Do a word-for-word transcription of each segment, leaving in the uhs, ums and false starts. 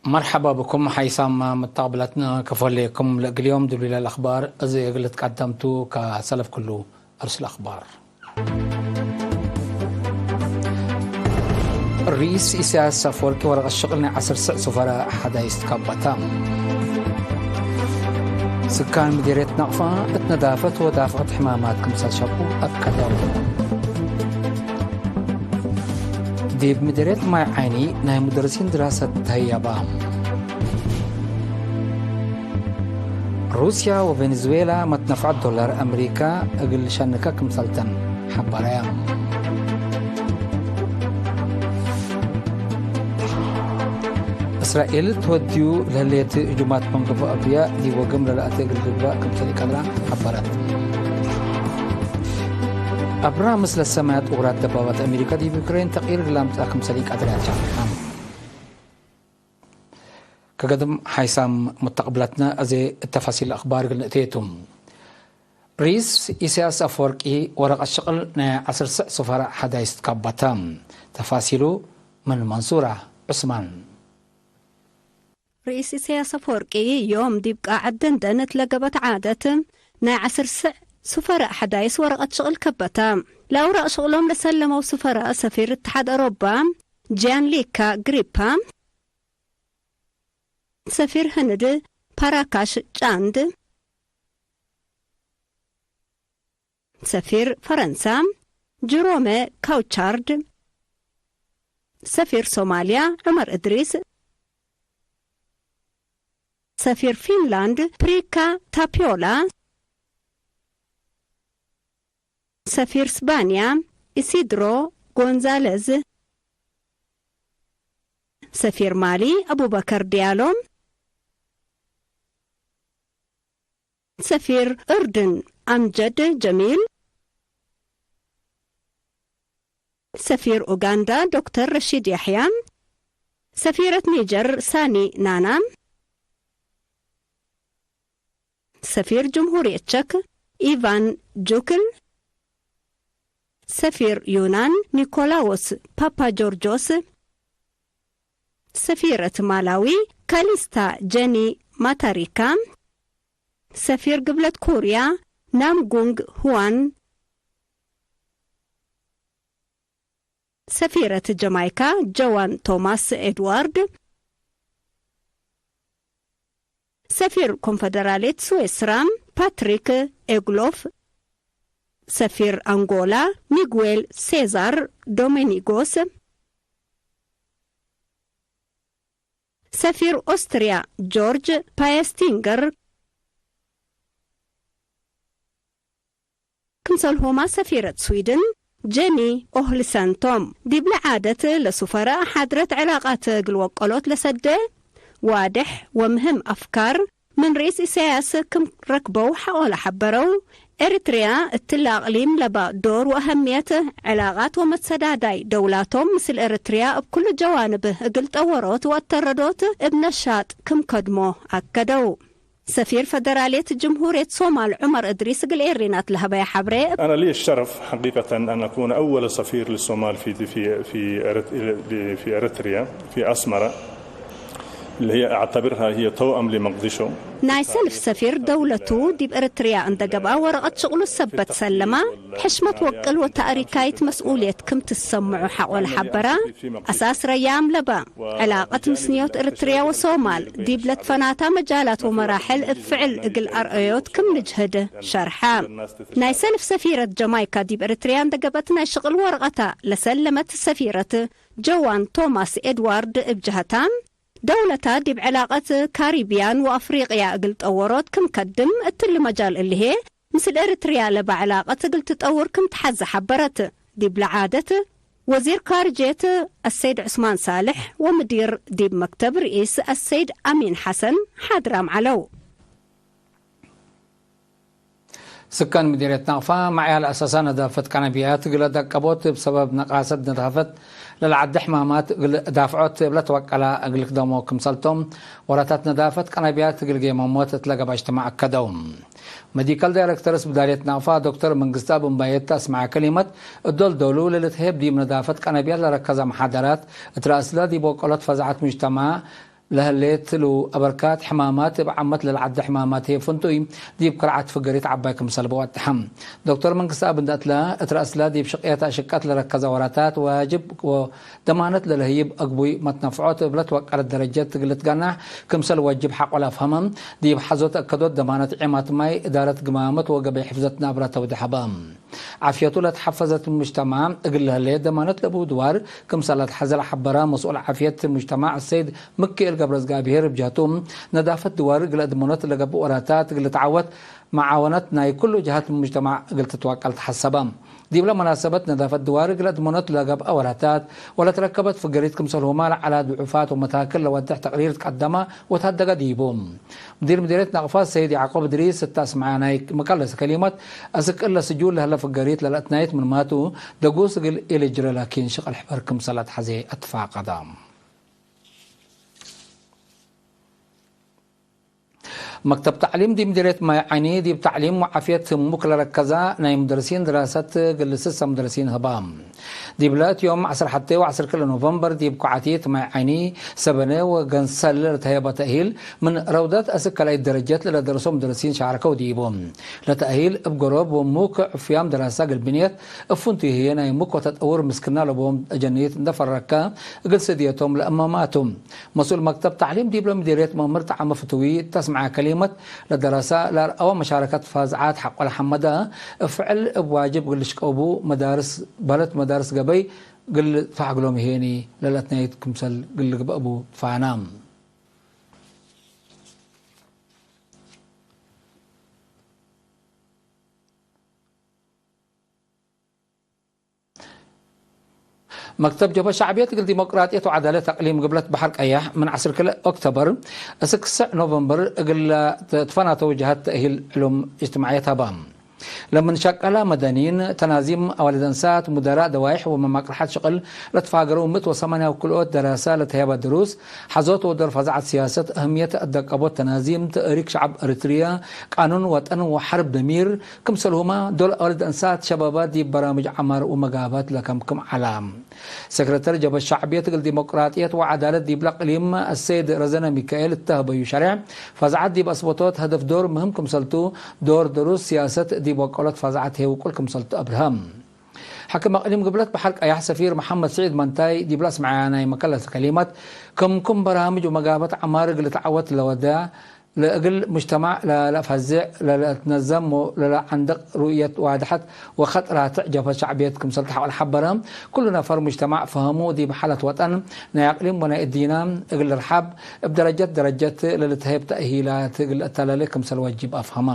መርሐባ ብኩም ሓይሳም ምተቅብለትነ፣ ከፎሌኩም ለእግል ዮም ድብሊለ ለአክባር እዜ እግል ልትቀደምቱ ከሰለፍ ክሉ። አርስ ለአክባር። ርኢስ ኢሳያስ አፈወርቂ ወረቀት ሽቅል ናይ ዐስር ስዕ ሱፈረ ሐዳይስ ትከበተ። ስካን ምዴርየት ነቅፋ እት ነዳፈት ወዳፍዐት ሕማማት ክምሰል ሸቁ አከደው። ዲብ ምዴርየት ማይ ዓይኒ ናይ ሙደርሲን ድራሰት ተህየባ። ሩስያ ወቬኔዙዌላ መትነፍዐት ዶላር አምሪካ እግል ሸንከ ክምሰልተን ሐበረያ። እስራኤል ትወድዩ ለህሌት ህጁማት መንገፎ አብያ ዲብ ወግም ለለአቴ እግል ልግባእ ክምሰል ኢቀድራ ሐበረት። አብራምስ ለሰማያት ውራት ደባባት አሜሪካ ዲብ ዩክሬን ተቅይር እግል አምጽአ ክምሰል ኢቀድር አትሻምሐ። ከገድም ሓይሳም ሙተቅብለትነ፣ አዜ እት ተፋሲል አክባር እግል ንእቴ ቱ። ርኢስ ኢሳያስ አፈወርቂ ወረቀት ሽቅል ናይ ዐስር ስዕ ሱፈረ ሐዳይስ ትከበተ። ተፋሲሉ ምን መንሱራ ዑስማን። ርኢስ ኢሳያስ አፈወርቂ ዮም ዲብ ቃዐት ደንደን እት ለገበት ዓደት ናይ ዐስር ስዕ ሱፈረ ሐዳይስ ወረቀት ሽቅል ከበተ። ለአውራቅ ሽቅሎም ለሰለመው ሱፈረ ሰፊር እትሓድ አውሮባ ጂያንሊካ ግሪፓ፣ ሰፊር ህንድ ፓራካሽ ጫንድ፣ ሰፊር ፈረንሳ ጅሮመ ካውቻርድ፣ ሰፊር ሶማልያ ዑመር እድሪስ፣ ሰፊር ፊንላንድ ፕሪካ ታፒዮላ፣ ሰፊር ስባንያ ኢሲድሮ ጎንዛለዝ፣ ሰፊር ማሊ አቡበከር ዲያሎ፣ ሰፊር እርድን አምጀድ ጀሚል፣ ሰፊር ኡጋንዳ ዶክተር ረሺድ ያሕያ፣ ሰፊረት ኒጀር ሳኒ ናና፣ ሰፊር ጅምሁርየት ቸክ ኢቫን ጁክል፣ ሰፊር ዩናን ኒኮላዎስ ፓፓጆርጆስ፣ ሰፊረት ማላዊ ካሊስታ ጀኒ ማታሪካ፣ ሰፊር ግብለት ኮርያ ናምጉንግ ሁዋን፣ ሰፊረት ጀማይካ ጆዋን ቶማስ ኤድዋርድ፣ ሰፊር ኮንፈደራሌት ስዊስራ ፓትሪክ ኤግሎፍ፣ ሰፊር አንጎላ ሚጉዌል ሴዛር ዶሜኒጎስ፣ ሰፊር ኦስትርያ ጆርጅ ፓየስቲንገር፣ ክምሰልሆማ ሰፊረት ስዊድን ጀኒ ኦህልሰን ቶም። ዲብለ ዓደት ለሱፈረ ሓድረት ዕላቃት እግል ወቀሎት ለሰደ ዋድሕ ወምህም አፍካር ምን ርኢስ ኢሳያስ ክም ረክበው ሐቆለ ሐበረው። ኤሪትርያ እትለ አቅሊም ለባ ዶር ወአሀምየት፣ ዕላቃት ወመትሰዳዳይ ደውላቶም ምስል ኤሪትርያ እብ ኩሉ ጀዋንብ እግል ጠወሮት ወአተረዶት እብ ነሻጥ ክም ከድሞ አከደው። ሰፊር ፈደራልየት ጅምሁርየት ሶማል ዑመር እድሪስ እግል ኤሪናት ለሀበየ ሐብሬ፣ أنا لي الشرف حقيقة أن أكون أول سفير للصومال في، في، في أريت-، في أريتريا، في أسمرة، اللي هي أعتبرها هي توأم لمقدشو. ናይ ሰልፍ ሰፊር ደውለቱ ዲብ ኤሪትርያ እንደ ገብአ ወረቀት ሽቅሉ ሰበት ሰለማ፣ ሕሽመት ወቅል ወታእሪካይት መስኡልየት ክም ትሰምዑ ሐቆ ለሐበራ፣ አሳስ ረያም ለባ። ዕላቀት ምስንዮት ኤሪትርያ ወሶማል ዲብ ለትፈናታ መጃላት ወመራሕል እብ ፍዕል እግል አርአዮት ክም ንጅህድ ሸርሐ። ናይ ሰልፍ ሰፊረት ጀማይካ ዲብ ኤሪትርያ እንደ ገብአት ናይ ሽቅል ወረቀታ ለሰለመት ሰፊረት ጆዋን ቶማስ ኤድዋርድ እብ ጀሀታ፣ ደውለታ ዲብ ዕላቀት ካሪብያን ወአፍሪቅያ እግል ጠወሮት ክም ከድም እትሊ መጃል እሊ ህዬ፣ ምስል ኤሪትርያ ለባ ዕላቀት እግል ትጠውር ክም ተሐዜ ሐበረት። ዲብለ ዓደት፣ ወዚር ካርጅየት አሰይድ ዑስማን ሳልሕ ወምዲር ዲብ መክተብ ርኢስ አሰይድ አሚን ሐሰን ሓድራም ዐለው። ስካን ምዲርየት ናቅፋ፣ መዕያ ለአሰሳ ነዳፈት ቀነብያት እግለ ደቀቦት፣ እብ ሰበብ ነቃሰት ነዳፈት ለለዐደ ሕማማት እግል ዳፍዖት እብ ለትወቀላ እግል ክደሞ ክምሰልቶም፣ ወራታት ነዳፈት ቀነብያት እግል ጌመሞት እት ለገባ እጅትማዕ አከደው። መዲካል ዳይረክተርስ ብዳልየት ናቅፋ ዶክተር መንግስትኣብ እምባየት አስመዐ ከሊመት፣ እዶል ዶሉ ለልትሄብ ዲብ ነዳፈት ቀነብያት ለረከዘ መሓደራት፣ እት ረአስለ ዲብ ወቀሎት ፈዛዐት ሙጅተማዕ፣ ለህሌት እሉ አበርካት ሕማማት እብ ዓመት ለልዓደ ሕማማት ህዬ ፍንቱይ ዲብ ከርዓት ፍገሪት ዐባይ ክምሰል በወድሐ። ዶክተር መንግስትኣብ እንዴ እትለ፣ እት ረአስለ ዲብ ሽቅየት አሽቀት ለረከዘ ወራታት ዋጅብ ወደማነት ለለህይብ አግቡይ መትነፍዖት እብ ለትወቀለት ደረጀት እግል ልትገናሕ ክምሰል ወጅብ ሐቆ ለአፍሀመ፣ ዲብ ሐዞ ተአከዶት ደማነት ዔማት ማይ እዳረት ግማመት ወገበይ ሕፍዘት ናብራ ተውዴሕ ሀበ። ዓፍየቱ ለተሐፈዘት ሙጅተማዕ እግል ለህሌት ደማነት ለቡ ድዋር ክምሰል ለትሐዘ ለሐበረ መስኡል ዓፍየት ሙጅተማዕ አሰይድ ምክኤል ገብረዝጋብሄር እብ ጀህቱ፣ ነዳፈት ድዋር እግል አድመኖት ለገብእ ወራታት እግል ልትዓወት መዓወነት ናይ ኩሉ ጀሃት ሙጅተማዕ እግል ትትወቀል ተሐሰበ። ዲብለ መናሰበት ነዳፈት ድዋር እግል አድመኖት ለገብአ ወራታት ወለትረከበት ፍገሪት ክምሰልሁመ ለዐላ ድዑፋት ወመታክል ለወድሕ ተቅሪር ትቀደመ ወታደገ ዲቡ። ሙዲር ምዲርየት ናቅፋ ሰይድ ያዕቆብ እድሪስ እተ አስመዐ ናይ መቀለሰ ከሊመት፣ አስክ እለ ስጁል ለህለ ፍገሪት ለለአትናይት ምንማቱ፣ ደጉስ እግል ኢልጅረ ላኪን ሽቅል ሕበር ክምሰል ለትሐዜ አትፋቀደ። መክተብ ተዕሊም ዲብ ምዲርየት ማይ ዐይኒ፣ ዲብ ተዕሊም ወዓፍየት ህሙክ ለረከዘ ናይ ሙደርሲን ድራሰት እግል ስሰ ሙደርሲን ህበ። ዲብለ እት ዮም ዐስር ሐቴ ወዐስር ክልኤ ኖቨምበር ዲብ ኮዓቲት ማይ ዐይኒ፣ ሰበነ ወገንሰል ለተህየበ ተእሂል፣ ምን ረውደት አስክ ካልኣይት ደረጀት ለለደርሶ ሙደርሲን ሻረከው ዲቡ። ለተእሂል እብ ገሮብ ወሙክ ዕፍያም ድራሰ እግል ብንየት፣ እብ ፍንቱይ ህዬ ናይ ሙክ ወተጠውር ምስክና ለቦም አጀኒት እንዴ ፈረከ እግል ስድየቶም ለአመማቱ። መስኡል መክተብ ተዕሊም ዲብለ ምዲርየት መምህር ጠዓመ ፍትዊ እተ አስመዐ ከሊመት፣ ለደረሰ ለአርአወ መሻረከት ፋዝዓት ሐቆ ለሐመደ፣ እብ ፍዕል እብ ዋጅብ እግል ልሽቀቡ መዳርስ በለት መዳርስ ገበይ እግል ልትፋሕግሎም ህዬኒ ለለአትናይት ክምሰል እግል ልግበእ ቡ ትፋነ። መክተብ ጀብሀት ሸዕብየት እግል ዲሞቅራጥየት ወዐዳለት አቅሊም ግብለት በሐር ቀያሕ፣ ምን ዐስር ክልኤ ኦክቶበር እስክ ስዕ ኖቨምበር እግል ትፈናተው ጀሀት ተእሂል ዕሉም እጅትማዕየት ሀበ። ለምን ሸቀለ መደኒን፣ ተናዚም አዋልድ አንሳት፣ ሙደራእ ደዋይሕ ወመማቅርሐት ሽቅል ለትፋገረው ምእት ወሰማንያ ወክልኦት ደራሰ ለተህየበ ድሩስ፣ ሐዞት ወዶር ፈዛዐት ሲያሰት፣ አህምየት አደቀቦት ተናዚም፣ ተእሪክ ሸዐብ ኤሪትርየ፣ ቃኑን ወጠን ወሐርብ ደሚር፣ ክምሰልሁመ ዶል አዋልድ አንሳት ሸባባት ዲብ በራምጅ ዐማር ወመጋባት ለከምክም ዐለ። ሴክሬተር ጀብሀት ሸዕብየት እግል ዲሞቅራጥየት ወዐዳለት ዲብለ እቅሊም አሰይድ ረዘነ ሚካኤል እተ ሀበዩ ሸሬሕ፣ ፈዛዐት ዲብ አስበቶት ሀደፍ ዶር ምህም ክምሰልቱ፣ ዶር ድሩስ ሲያሰት ዲብ ወቀሎት ፈዛዐት ህዬ ውቁል ክምሰልቱ አብርሀ። ሓክም አቅሊም ግብለት በሐር ቀያሕ ሰፊር መሐመድ ስዒድ መንታይ ዲብለ አስመዐያ ናይ መከለሰ ከሊመት፣ ክምክም በራምጅ ወመጋበት ዐማር እግል ልትዐወት ለወደ፣ ለእግል ሙጅተማዕ ለለአፈዝዕ፣ ለለአትነዘም ወለለአዐንድቅ ሩእየት ዋድሐት ወከጥ ራትዕ ጀብሀት ሸዕብየት ክምሰል ተሐቆ ለሐበረ፣ ኩሉ ነፈር ሙጅተማዕ ፈሀሙ ዲብ ሓለት ወጠን፣ ናይ አቅሊም ወናይ እዲነ እግል ልርሓብ፣ እብ ደረጀት ደረጀት ለልትሀየብ ተእሂላት እግል ለአተላሌ ክምሰል ወጅብ አፍሀመ።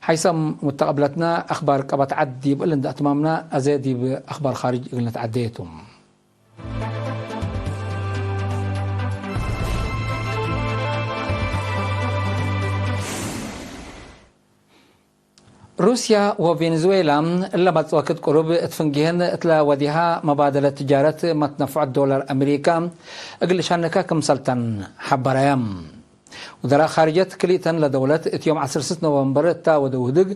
ሓይሰም ሙተቀብለትነ፣ አክባር ቀበት ዐድ ዲብ እሊ እንደ አትማምነ፣ አዜ ዲብ አክባር ካርጅ እግል ነትዐዴ ቱ። ሩስያ ወቬንዙዌላ እለ መጽእ ወክድ ቅሩብ እት ፍንጌህን እትለ ወዴሃ መባደለት ትጃረት መትነፍዖት ዶላር አሜሪካ እግል ሸንከ ክምሰልተን ሐበረየ። ወዘራእ ካርጀት ክልኢተን ለደውለት እት ዮም ዐስር ስት ኖቨምበር እታ ወደ ውህድግ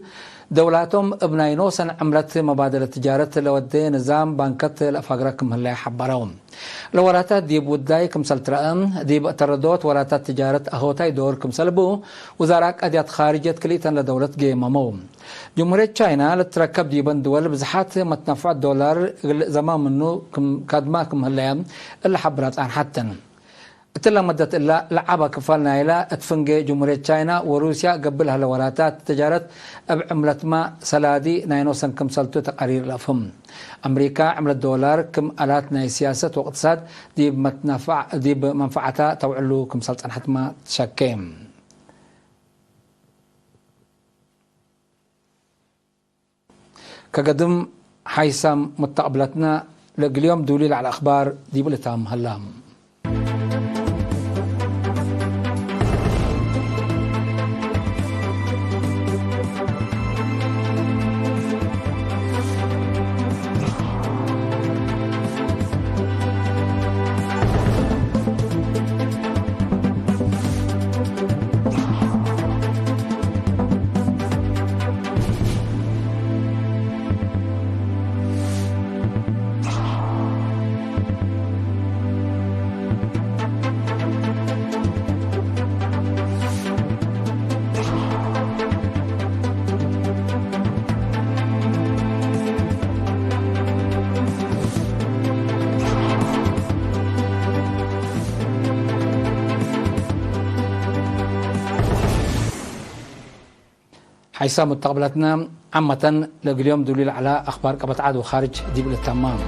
ደውላቶም እብ ናይ ኖሰን ዕምለት መባደለት ትጃረት ለወዴ ንዛም ባንከት ለአፋግረ ክም ህለ ሐበረው። ለወራታት ዲብ ውዳይ ክምሰል ትረአ፣ ዲብ ተረዶት ወራታት ትጃረት አሆታይ ዶር ክምሰል ቡ፣ ውዛራእ ቀድያት ካርጀት ክልኢተን ለደውለት ጌመመው። ጅምሁርየት ቻይና ለትትረከብ ዲበን ድወል ብዝሓት መትነፍዖት ዶላር እግል ልእዘማ ምኑ ክም፣ ካድማ ክም ህለየ እለ ሐብራ ጻንሐተን። እትለ መደት እላ ለዐበ ክፋል ናይላ እት ፍንጌ ጅምሁርየት ቻይና ወሩስያ ገብእ ለሀለ ወራታት ትጃረት እብ ዕምለትመ ሰላዲ ናይ ኖሰን ክምሰልቱ ተቃሪር ለአፍህም። አምሪካ ዕምለት ዶላር ክም አላት ናይ ሲያሰት ወእቅትሳድ ዲብ መትነፋዕ፣ ዲብ መንፈዓታ ተውዕሉ ክምሰል ጸንሐትመ ትሸኬ። ከገድም ሓይሳም ሙተቅብለትነ ለእግልዮም ዱሊ ለዐለ አክባር ዲቡ ልታም ሀላ። ሐይሳም ሙተቅብላትነ ዓመተን ለእግል ዮም ዱሊ ለዐለ አክባር ቀበት ዐድ ወካርጅ ዲብ ልታማም።